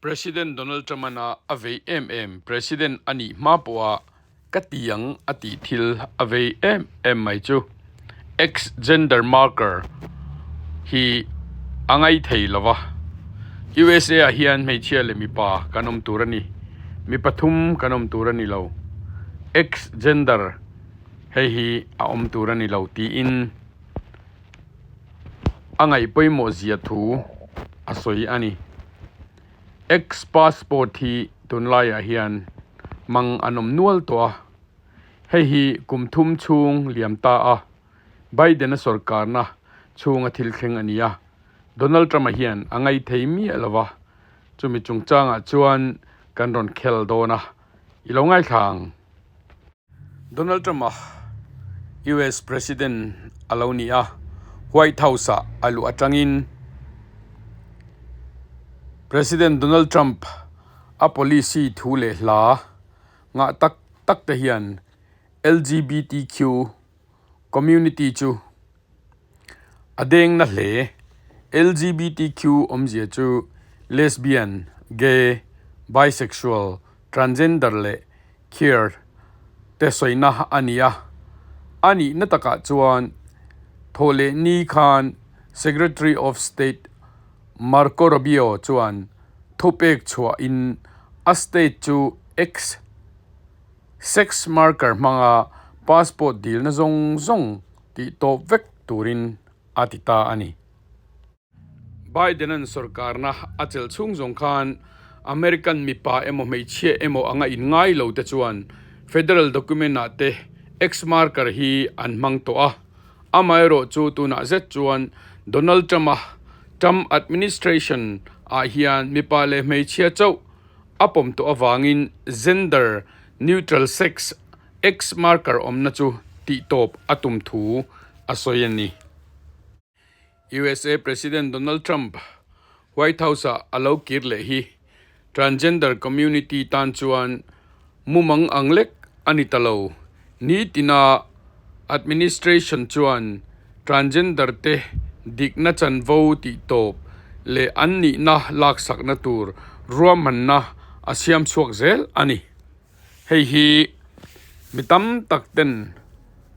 President Donald Trump-an a a vei em em, President a nih hma pawha ka ti ang a tih thil a vei em em mai chu X gender marker hi a ngai thei lo va. USA ah hian hmeichhia leh mipa kan awm tur a ni, mi pathum kan awm tur a ni lo. X gender hei hi a awm tur a ni lo tiin a ngaih pawimawh zia thu a sawi a ni. X passport hi tunlaiah hian mang an awm nual tawh a, hei hi kum thum chhung liam ta a Biden-a sawrkarna chhunga thil thleng a ni a, Donald Trump-a hian a ngaithei miah lo va, chumi chungchangah chuan kan rawn khel dawn a, i lo ngaithla ang. Donald Trump-a US President a lo ni a, White House-ah a luh atangin President Donald Trump a policy thu leh hla ngah tak tak te hian LGBTQ community chu a deng na hle. LGBTQ awmzia chu lesbian, gay, bisexual, transgender leh queer te sawina a ni a. A nihna takah chuan thawhlehni khan Secretary of State Marco Rubio chuan thupek chhuahin a state chu X sex marker hmanga passport dilna zawng zawng tih tawp vek turin a ti ta a ni. Biden-a'n sawrkarna a chelh chhung zawng khan American mipa emaw hmeichhia emaw anga inngai lo te chuan federal document-ah te X-marker hi an hmang tawh a. Amaherawh chu tunah zet chuan Donald Trump-a Trump administration-ah hian mipa leh hmeichhia chauh a pawm tawh avangin gender neutral sex X-marker awmna chu tihtawp a tum thu a sawi a ni. USA President Donald Trump White House-ah a lo kir leh hi transgender community tan chuan mumang ang lek a ni ta lo. Nitina administration chuan transgender te dikna chanvo tihtawp leh an nihna laksakna tur ruahmanna a siam chhuak zel a ni. Hei hi mi tam tak ten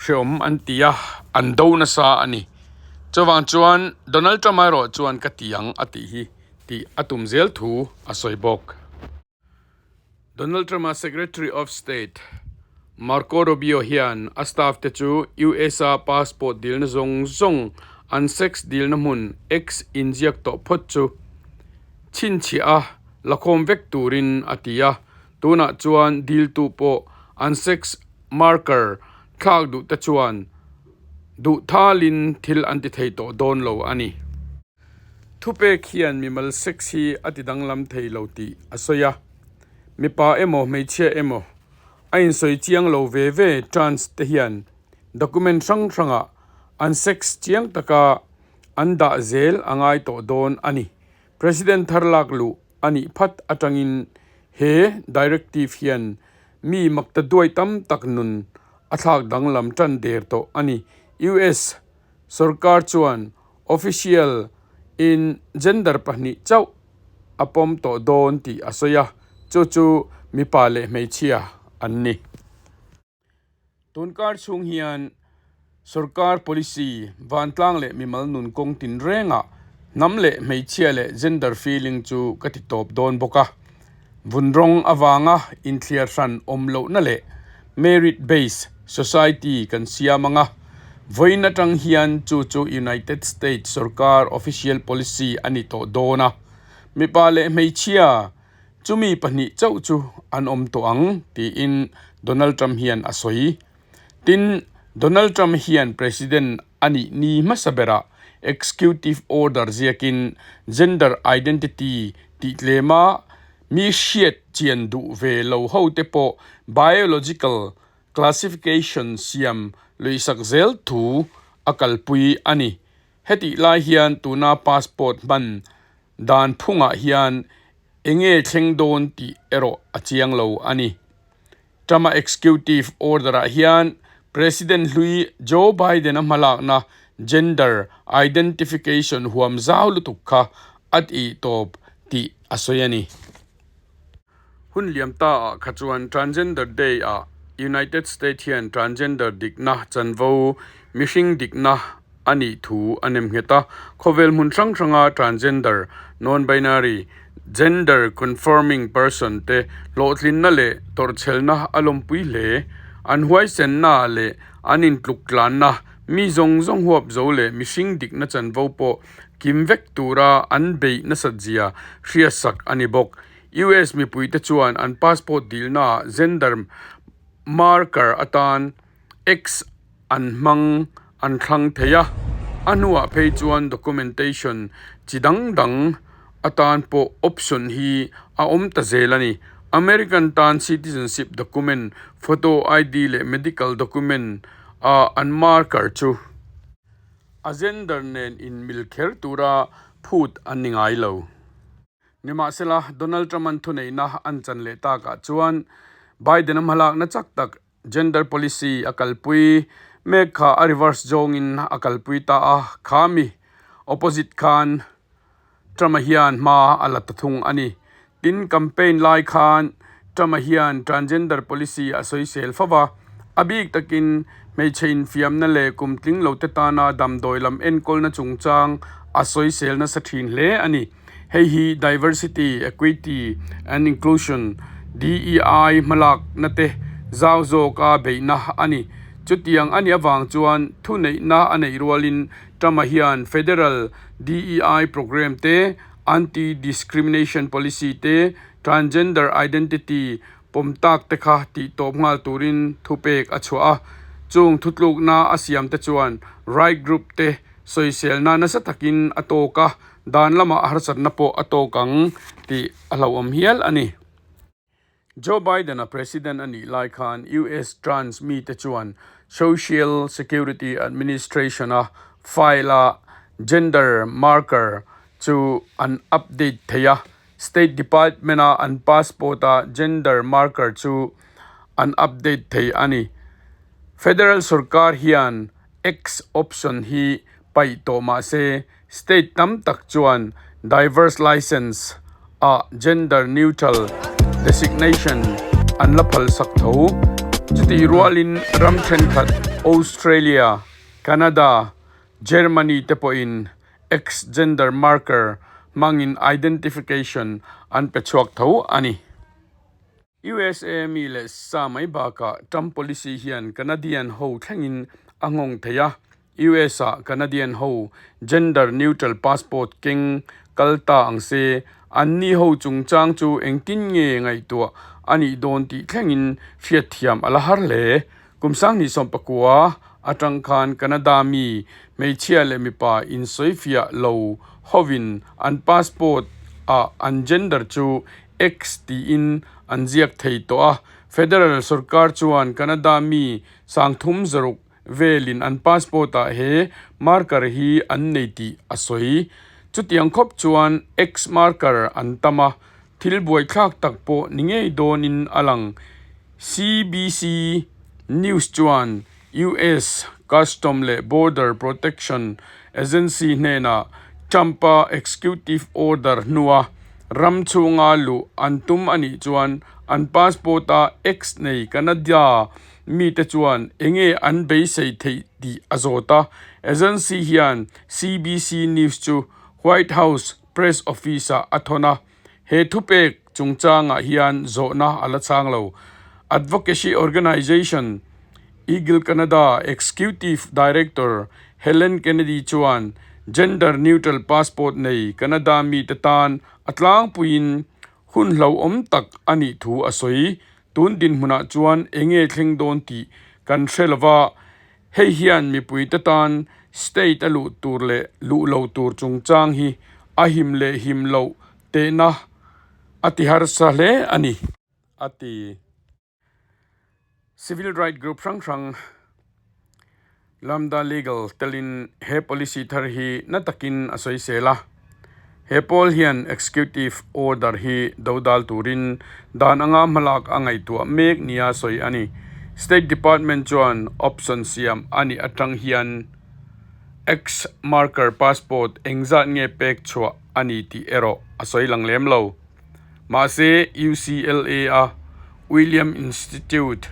hreawm an ti a, an do nasa a ni. Chuvang chuan Donald Trump erawh chuan ka ti ang a tih hi tih a tum zel thu a sawi bawk. Donald Trump-a Secretary of State Marco Rubio hian a staff te chu US-a passport dilna zawng zawng an sex dilna hmun X inziak tawh phawt chu chhinchhiah a lakhawm vek turin a ti a. Tunah chuan diltu pawh an sex marker thlak duh te chuan duh thalin thil an ti thei tawh dawn lo a ni. Thupek hian mimal sex hi a ti danglam thei lo tih a sawi a, mipa emaw hmeichhia emaw a insawi chiang lo ve ve trans te hian document hrang hrangah an sex chiang taka an dah zel a ngai tawh dawn a ni. President thar lak luh a nih phat atangin he directive hian mi makta duai tam tak nun a thlak danglam tan der tawh a ni. US sorkar chuan official in gender pahnih chauh a pawm tawh dawn tih a sawi a, chu chu mipa leh hmeichhia an ni. Tunkar chhung hian sorkar policy, vantlang leh mimal nun kawng tinrengah hnam leh hmeichhia leh gender feeling chu ka ti tawp dawn bawk a. Vunrawng avanga inthliar hran awm lohna leh merit based society kan siam ang a, vawiin atang hian chu chu United States sorkar official policy a ni tawh dawn a. Mipa leh hmeichhia Chumi pahnih chauh chu an awm tawh ang, tiin Donald Trump hian a sawi. Tin, Donald Trump hian President a nih ni hmasa berah executive order ziakin gender identity tih tlema mi hriat chian duh ve lo hote pawh biological classification siam luihsak zel thu a kalpui a ni. Hetih lai hian tuna passport hman Dan phungah hian enge thleng dawn tih erawh a chiang lo a ni. Trump-a executive order-ah hian President hlui Joe Biden-a hmalakna gender identification huam zau lutuk kha a tih tawp tih a sawi a ni. Hun liam ta ah kha chuan Transgender Day ah United States hian transgender dikna chanvo mihring dikna a nih thu a nem nghet a. Khawvel hmun hrang hranga transgender, non-binary, gender conforming person te hlawhtlinna leh tawrhchhelna a lawmpui hle. An huaisenna leh an intluktlanna mi zawng zawng huap zo leh mihring dikna chanvo pawh kim vek tura an beih nasat zia hriatsak a ni bawk. US mipuite chuan an passport dilnaah gender marker atan X an hmang an thlang thei a, a hnuah phei chuan documentation chi dang dang atan pawh option hi a awm ta zel a ni. American tan citizenship document, photo ID leh medical document ah an marker chu a gender nen inmil kher tura phut an ni ngai lo. Nimahsela, Donald Trump-a'n thuneihna an chan leh takah chuan Biden-a hmalakna chak tak gender policy a kalpui mek kha a reverse zawngin a kalpui ta a, kha mi opposite khan Trump-a hian hma a la ta thung a ni. Tin, campaign lai khan Trump-a hian transgender policy a sawisel fo va, a bik takin hmeichhe infiamna leh kum tling lote tana damdawi lam enkawlna chungchang a sawisel nasa thin hle a ni. Hei hi Diversity, Equity and Inclusion, DEI, hmalakna te zau zawka beihna a ni. Chutiang a nih avang chuan thuneihna a neih rualin Trump-a hian federal DEI program te, anti-discrimination policy te, transgender identity pawm tak te kha tih tawp nghal turin thupek a chhuah a. Chung thutlukna a siam te chuan right group te sawiselna nasa takin a tawk a, Dan lamah harsatna pawh a tawk ang tih a hlauhawm hial a ni. Joe Biden-a president a nih lai khan US trans mite chuan Social Security Administration-a file-a gender marker chu an update thei a, State Department-a an passport-a gender marker chu an update thei a ni. Federal sorkar hian X option hi paih tawh mah se, State tam tak chuan Diverse Licence ah gender neutral designation an la phalsak tho. Chutih rualin ram thenkhat Australia, Canada, Germany te pawhin X gender marker hmangin identification an pe chhuak tho a ni. USA mi leh sa mai bakah Trump policy hian Canadian ho thlengin a nghawng thei a, US ah Canadian ho gender neutral passport keng kal ta ang se, anni ho chungchang chu engtin nge ngaihtuah a nih dawn tih thlengin hriatthiam a la har hle. Kum sanghnih sawmpakua atang khan Canada mi hmeichhia leh mipa insawifiah lo hovin an passport ah an gender chu X tiin an ziak thei tawh a. Federal sorkar chuan Canada mi sangthum zaruk velin an passport ah he marker hi an nei tih a sawi. Chutiang khawp chuan X marker an tam a, thil buaithlak tak pawh ni ngei dawnin a lang. CBC News chuan US Custom leh Border Protection Agency hnenah Trump-a executive order hnua ram chhunga luh an tum a nih chuan an passport-a X nei Canada mite chuan enge an beisei theih tih a zawt a. Agency hian CBC News chu White House press office-ah a thawn a. He thupek chungchangah hian zawhna a la chhang lo. Advocacy organisation Eagle Canada Executive Director Helen Kennedy chuan gender neutral passport nei Canada mite tan a tlangpuiin hun hlauhawm tak a nih thu a sawi. Tun dinhmunah chuan enge thleng dawn tih kan hre lova, hei hian mipuite tan state a luh tur leh luh lo tur chungchang hi a him leh him loh tehna a ti harsa hle a ni, a ti. Civil right group hrang hrang Lambda Legal telin he policy thar hi na takin a sawisel a. He pawl hian executive order hi dodal turin dan anga hmalak a ngaihtuah mek nia sawi a ni. State Department chuan option siam a nih atang hian X-marker passport engzat nge pek chhuah a ni tih erawh a sawi lang lem lo. Mahse, UCLA-a William Institute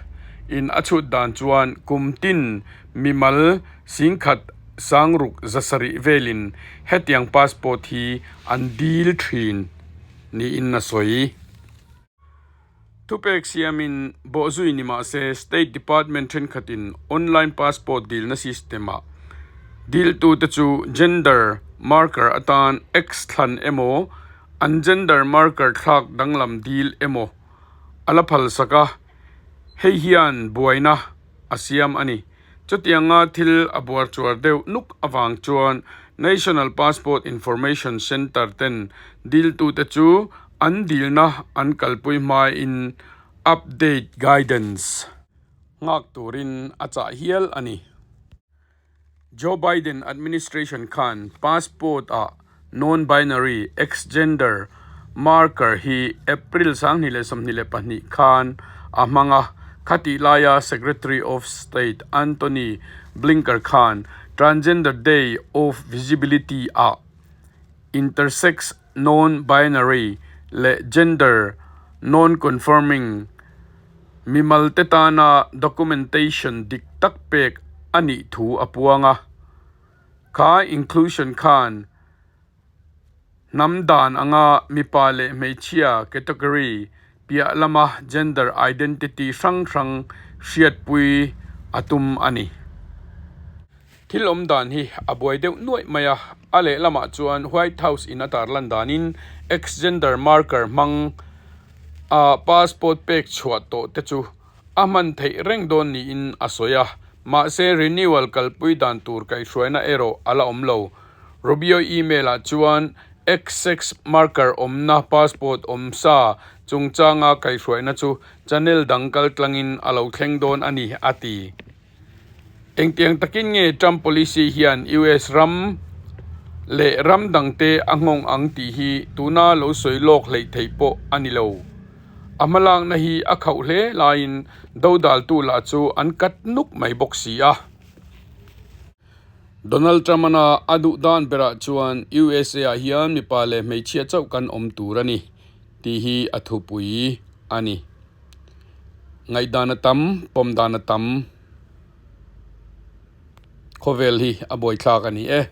in a chhut dan chuan kum tin mimal 10,000 670 velin hetiang passport hi an dil thin niin a sawi. Thupek siamin bawhzui ni mah se State Department thenkhatin online passport dilna system-ah diltute chu gender marker atan X thlan emaw, an gender marker thlak danglam dil emaw a la phalsak a, hei hian buaina a siam a ni. Chutianga thil a buarchuar deuh nuk avang chuan National Passport Information Centre ten diltute chu an dilna an kalpui hmain update guidance nghak turin a chah hial a ni. Joe Biden administration khan passport-ah non-binary, ex-gender, marker hi April 2022 khan a hmang a, khatih laia Secretary of State Antony Blinker khan Transgender Day of Visibility-ah intersex, non-binary leh gender non-conforming mimal te tana documentation dik tak pek a nih thu a puang a. Kha inclusion khan hnam dan anga mipa leh hmeichhia category piah lama gender identity hrang hrang hriatpui a tum a ni. Thil awm dan hi a buai deuh nuaih mai a, a lehlamah chuan White House in a tarlan danin ex-gender marker hmang a passport pek chhuah tawh te chu a hman theih reng dawn niin a sawi a, mahse renewal kalpui dan tur kaihhruaina erawh a la awm lo. Rubio email ah chuan ex-sex marker awmna passport awm sa chungchanga kaihhruaina chu channel dang kaltlangin a lo thleng dawn a ni, a ti. Engtiang takin nge Trump policy hian US ram leh ram dangte a nghawng ang tih hi tuna lo sawi lawk hleih theih pawh a ni lo. A hmalakna hi a khauh hle laiin dodaltu lah chu an kat nuk mai bawk si a. Donald Trump-ana a duh dan berah chuan USA-ah hian mipa leh hmeichhia chauh kan awm tur a ni tih hi a thupui a ni. Ngaihdan a tam, pawm dan a tam. Khawvel hi a buaithlak a ni e.